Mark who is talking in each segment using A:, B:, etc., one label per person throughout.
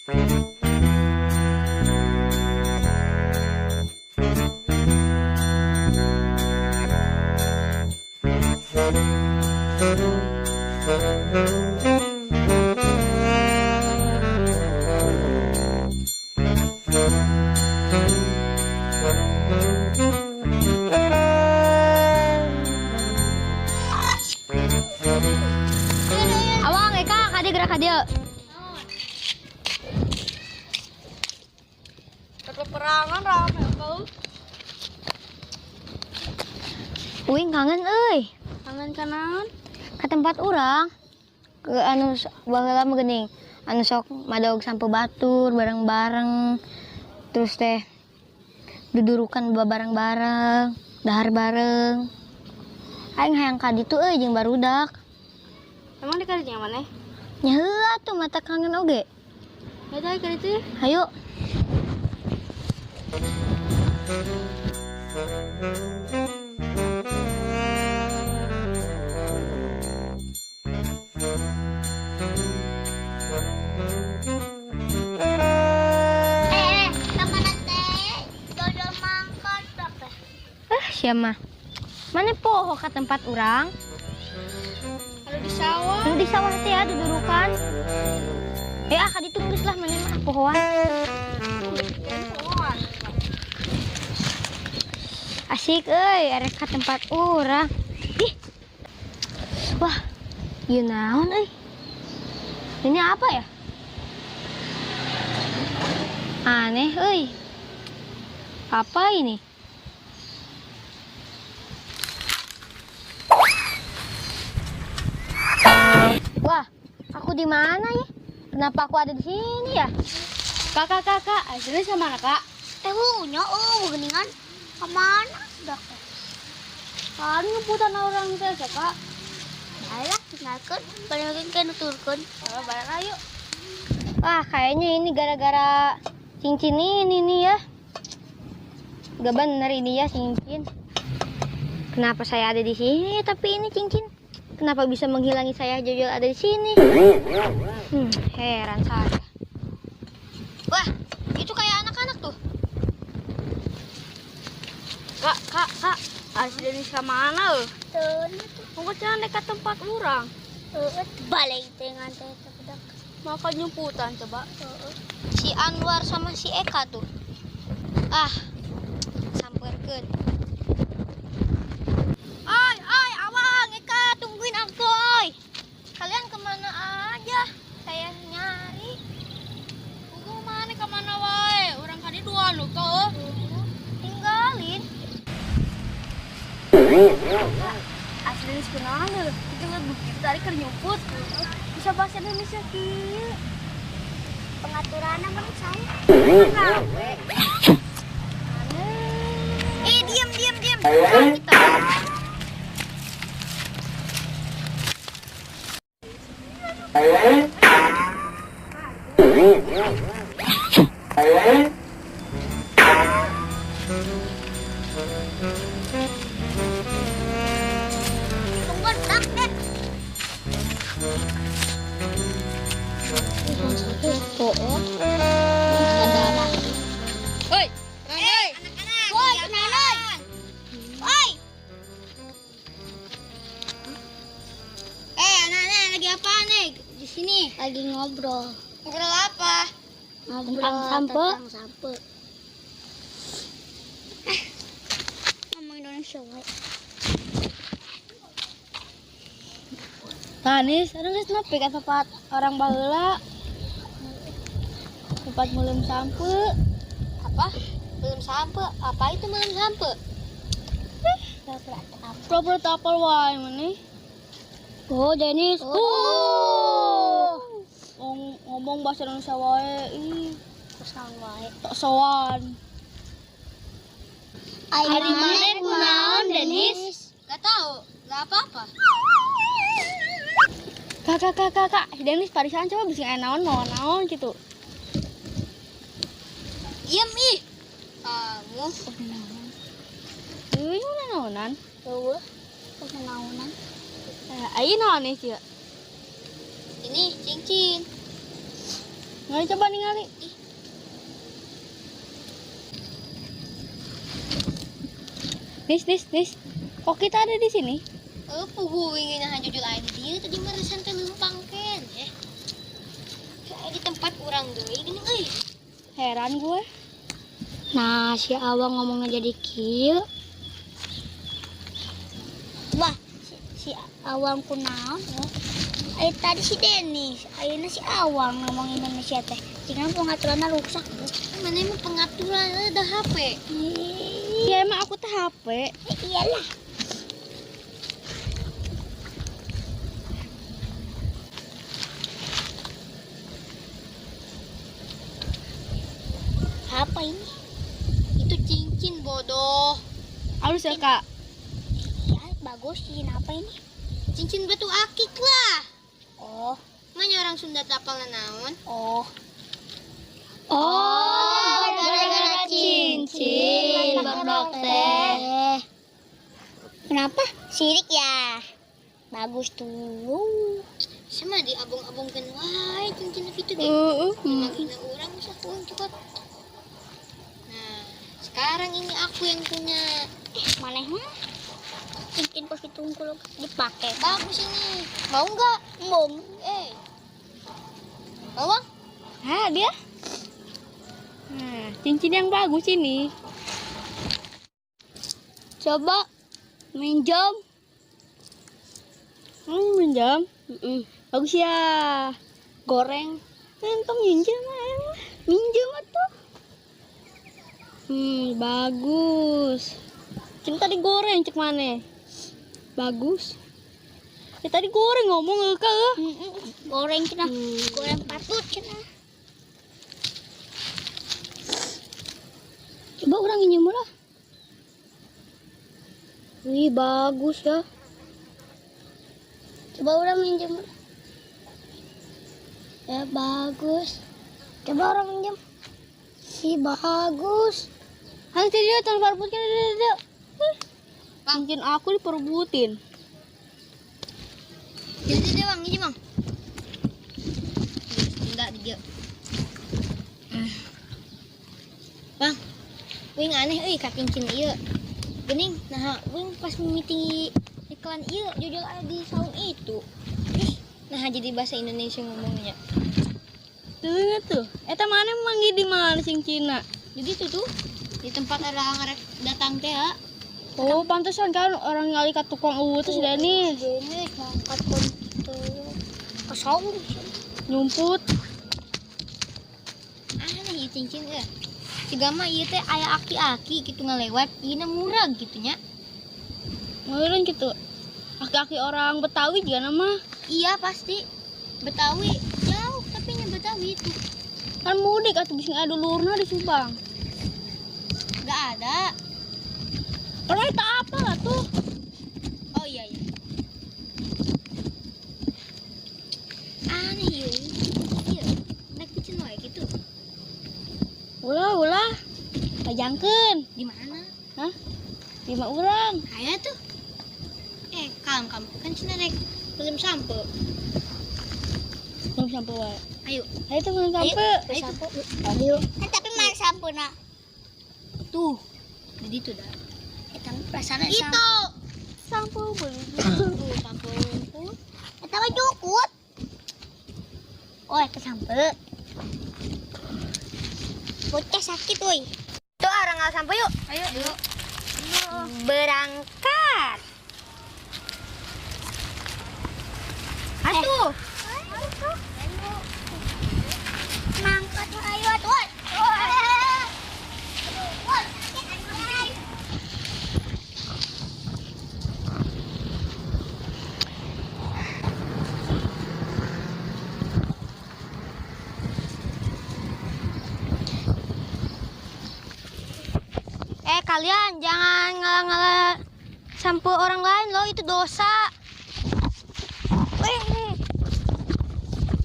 A: Awang Eka kadi gerak kadieu.
B: Peperangan rame kau.
A: Uing kangen euy.
B: Kangen kanan?
A: Ka tempat urang. Ke anu baheula mah geuning. Anu sok madog sampo batur bareng-bareng. Terus teh dudurukan bareng-bareng, dahar bareng. Aing hayang ka ditu euy jeung barudak.
B: Emang di kaditu maneh?
A: Nya heula tuh mata kangen oge.
B: Ya teh ka ditu.
A: Hayu.
C: Kemana teh? Dodol mangkot teh.
A: Siapa? Mana poho ka tempat urang?
B: Anu di sawah.
A: Anu di sawah teh ya dudurukan. Ya ka ditu geus lah maneh mah pohoan. Asik euy, arek ka tempat urang. Ih. Wah, ieu naon euy? Ini apa ya? Aneh euy. Apa ini? Wah, aku di mana ya? Kenapa aku ada di sini ya?
B: Kakak, kakak, aslinya sama kak.
C: Nya geuningan. Kemana sudah teh?
B: Kan ngeputan orang teh, kak.
C: Alah, tinggalkan, paling kan nuturkeun.
B: Oh, bareng ayo.
A: Wah, kayaknya ini gara-gara cincin ini nih ya. Gak bener ini ya cincin. Kenapa saya ada di sini tapi ini cincin? Kenapa bisa menghilangi saya jauh-jauh ada di sini? Heran saya. Wah, itu kayak anak-anak tuh.
B: Kak, kak, kak, asli sama mana loh? Mau jalan dekat tempat orang.
C: Balik dengan teh budak.
B: Makan nyumputan coba.
A: Si Anwar sama si Eka tuh. Ah, samperkeun. Oi, oi, Awang, Eka, tungguin aku, oi. Kalian kemana aja? Saya nyari.
B: Tunggu mana kemana wae? Orang kadi dua nu kau.
A: Tinggalin.
B: Asli kunaon leuh. Kita lihat bukti tadi keur nyumput. Bisa bahasa Indonesia kieu.
C: Pengaturanna mah saya.
A: Diam diam diam. Kita.
C: Tunggu dak deh.
B: Hoi,
C: anak-anak. Woi, kenalan. Woi.
A: Anak-anak lagi apa nih di sini?
C: Lagi ngobrol.
A: Ngobrol apa?
C: Ngobrol
A: tentang
C: sampo. Ngomong Indonesia wae.
B: Tanis, orang geus nepi ka tempat orang baheula. Tempat meuleum sampe.
A: Apa? Meuleum sampe? Apa itu meuleum sampe?
B: Pura-pura tapal wae maneh.
C: Oh, Denis.
B: Oh. Ngomong bahasa Indonesia wae. Ih,
C: Kusang wae.
B: tok sowan.
C: Ari maneh kunaon, Denis?
A: Gak tahu, gak apa-apa.
B: Kakak, kakak, kakak, si Denis parisan coba bisa naon mau naon gitu.
A: Diam ih. Kamu.
B: Euy, mana naonan?
C: Eueuh, naonan.
B: Ayo naon nih sih?
A: Ini cincin.
B: Ngali coba ningali. Nis, nis, nis. Kok kita ada di sini?
C: Puguh ingin nahan jujur aja di dieu tadi mah resan teh leumpang ken. Di tempat urang deui geuning euy.
B: Heran gue.
A: Nah, si Awang ngomongnya jadi kieu.
C: Wah, si Awang kunaon? Tadi si Denis, ayeuna si Awang ngomong Indonesia teh. Jangan pengaturanna rusak. Mana emang pengaturan ada HP?
B: Ya emang aku teh HP.
C: Iyalah. Apa ini? Itu cincin bodoh.
B: Halus ya kak?
C: Iya bagus. Cincin apa ini? Cincin batu akik lah. Oh. Mana orang Sunda tapal naon? Oh.
A: Oh, gara-gara cincin berdok teh.
C: Kenapa? Sirik ya. Bagus tuh. Sama diabong-abongkeun wae cincin itu ge. Heeh. Urang sakuan cukup. Nah, sekarang ini aku yang punya. Mana? Cincin kos itu tungkul dipakai. Bagus ini. Mau nggak? Mau. Mau bang?
B: Hah, dia? Nah, cincin yang bagus ini.
A: Coba minjam.
B: Minjam. Bagus ya. Goreng. Entong minjam mah. Minjam atuh. Bagus. Cing tadi goreng cek mana? Bagus. Ya tadi goreng ngomong ke kak.
C: Goreng cenah. Goreng patut cenah.
A: Coba orang ini murah. Wih, bagus ya. Coba orang minjem. Ya bagus. Coba orang minjem. Wih, bagus.
B: Hang dia tanpa perebutkan dia. Cincin aku diperebutin.
C: Jadi dia bang, ini bang. Enggak dia. Bang, wing aneh euy ka cincin ieu. Geuning, nah wing pas meeting iklan ieu jujur ada di saung itu. Terus nah jadi bahasa Indonesia ngomongnya.
B: Tuh tuh. Eta mana manggih di mana cincinna?
C: Di situ tuh. Di tempat ada ngarek datang teh ya.
B: Oh, pantesan kan orang ngali ka tukang eueuh teh si Denis.
C: Denis ngangkat gitu. Ke saung
B: nyumput.
C: Aneh ieu cincin euy. Siga mah ieu teh aya aki-aki gitu ngalewat, ieu murah gitu nya.
B: Meureun gitu. Aki-aki orang Betawi juga nama.
C: Iya pasti. Betawi jauh tapi nya Betawi itu.
B: Kan mudik atuh geus aya dulurna di Subang.
C: Enggak ada.
B: Orang itu apa lah tuh?
C: Oh iya iya. Aneh ieu. Iya, naik kucing wae gitu.
B: Ulah ulah. Pajangkeun.
C: Di mana?
B: Hah? Di mana urang?
C: Aya tuh. Kalem kamu. Kan cenah rek belum sampo.
B: Belum sampo wae.
C: Ayo.
B: Ayo tuh belum sampo.
C: Ayo. Tapi mana sampo nak? Tuh. Jadi itu dah. Eta perasaan itu.
B: Sampo belum.
C: Tuh sampo. Eta mah jukut. Oh, eta sampo. Bocah sakit woi. Tuh orang ngal sampo yuk. Ayo. Yuk. Berangkat. Atuh. Mangkat ayo atuh.
A: Kalian jangan ngalah-ngalah sampo orang lain loh, itu dosa.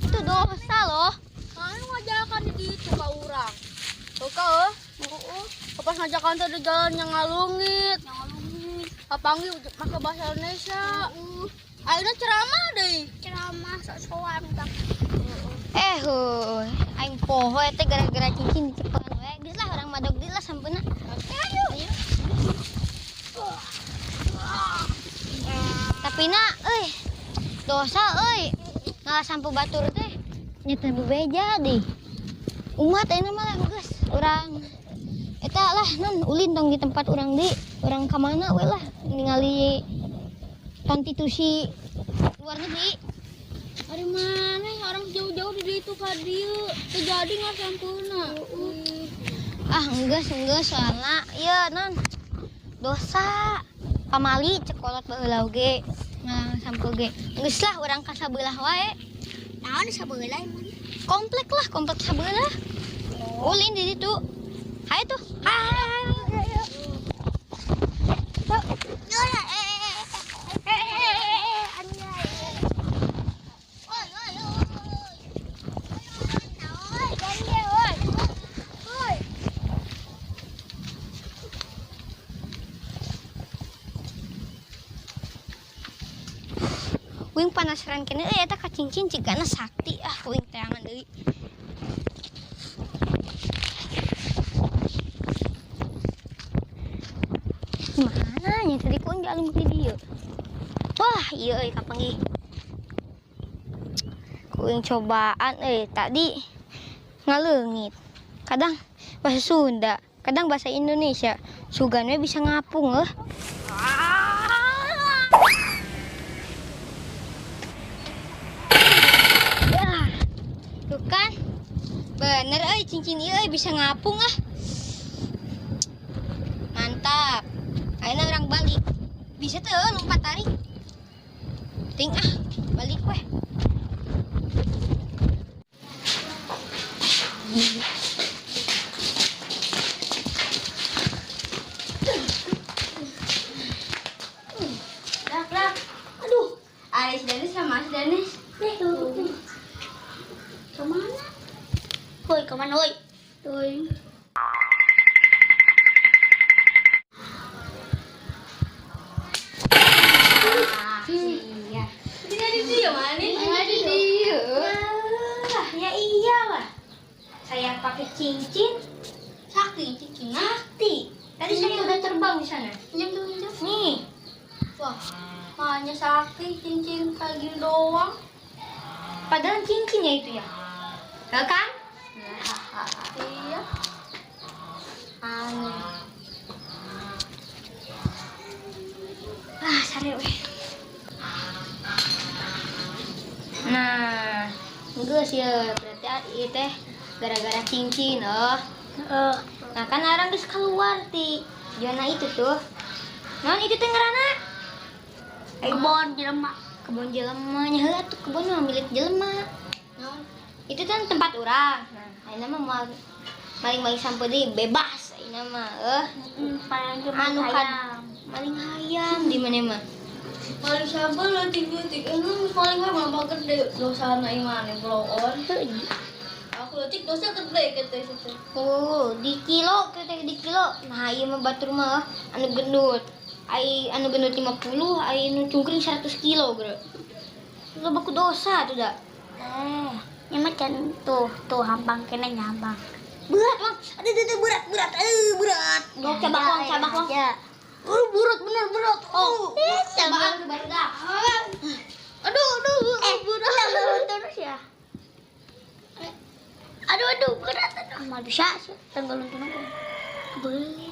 A: Itu dosa loh.
B: Kan ngajakan di itu ka urang. Tuh ka eueuh. Pas ngajakan teh di jalan yang ngalungit. Kapanggih make bahasa Indonesia. Ayeuna ceramah deui.
C: Ceramah sok-sokan tah.
A: Aing poho teh gara-gara cincin dicepelan we. Geus lah urang madog deui lah sampeuna. Ayo. Tapi na euy dosa euy ngalah sampo batur teh nya teh bebeja deui. Umat ayeuna mah lah geus urang eta lah non ulin tong di tempat urang di urang ka mana we lah ningali konstitusi luar negeri.
B: Ari mana orang jauh-jauh di ditu ka dieu teu jadi ngasampeuna.
A: Ah enggeus enggeus soalna ieu non dosa pamali cekolot baheula oge ngalang sampo ge. Geus lah urang ka sabelah wae.
C: Naon sabelah emang?
A: Komplek lah, komplek sabelah. Ulin di ditu. Hayo tuh. Hayo. Wing penasaran kene euy eta ka cincin cigana sakti ah wing teangan deui. Mana nya tadi ku aing di dieu. Wah, ieu euy kapanggih. Ku aing cobaan euy tadi ngaleungit. Kadang bahasa Sunda, kadang bahasa Indonesia. Sugan we bisa ngapung euh. Tuh kan, bener euy cincin ieu euy bisa ngapung ah. Mantap. Ayeuna urang balik. Bisa teu lompat tarik. Ting ah, balik weh.
B: Dak, dak. Aduh, Aris Danis sama Mas Danis.
C: Nih, kemana? Woi, kemana woi?
B: Woi.
A: Iya.
B: Tidak di dia mana?
A: Tidak di dia. Ya iyalah. Saya pakai cincin.
B: Sakti cincin.
A: Sakti. Tadi saya udah terbang di sana.
B: Pinjam tuh, pinjam.
A: Nih.
B: Wah, hanya sakti cincin kayak gini doang.
A: Padahal cincinnya itu ya. Ya kan?
B: Iya.
A: Aneh. Ah, sare weh. Nah, geus ya berarti ieu teh gara-gara cincin oh. Nah, kan orang geus keluar ti zona itu tuh. Naon itu teh ngaranna?
C: Kebon jelema.
A: Kebon jelema nya heula tuh kebon mah milik jelema. Naon? Itu kan tempat urang. Nah, ayeuna mah moal maling-maling sampo deui bebas ayeuna mah euh. Anu kan maling hayam di mana mah?
B: Maling sampeu leutik-leutik. Anu maling hayam mah gede dosana imane bloon. Aku leutik dosa gede kitu situ.
A: Oh, di kilo kita di kilo. Nah, ieu mah batur mah anu gendut. Ai anu gendut 50, ai anu cungkring 100 kilo geura. Loba ku dosa tuh da.
C: Nya mah can tuh tuh hampang kene nyambang.
A: Berat, Bang. Aduh, aduh, berat, berat. Aduh, berat.
B: Gok cabak wong, cabak wong.
A: Berat bener berat. Oh,
B: Cobaan baru dah. Aduh, aduh,
C: Berat terus ya. Aduh, aduh, berat. Aduh, mal bisa sih tanggal untung aku. Boleh.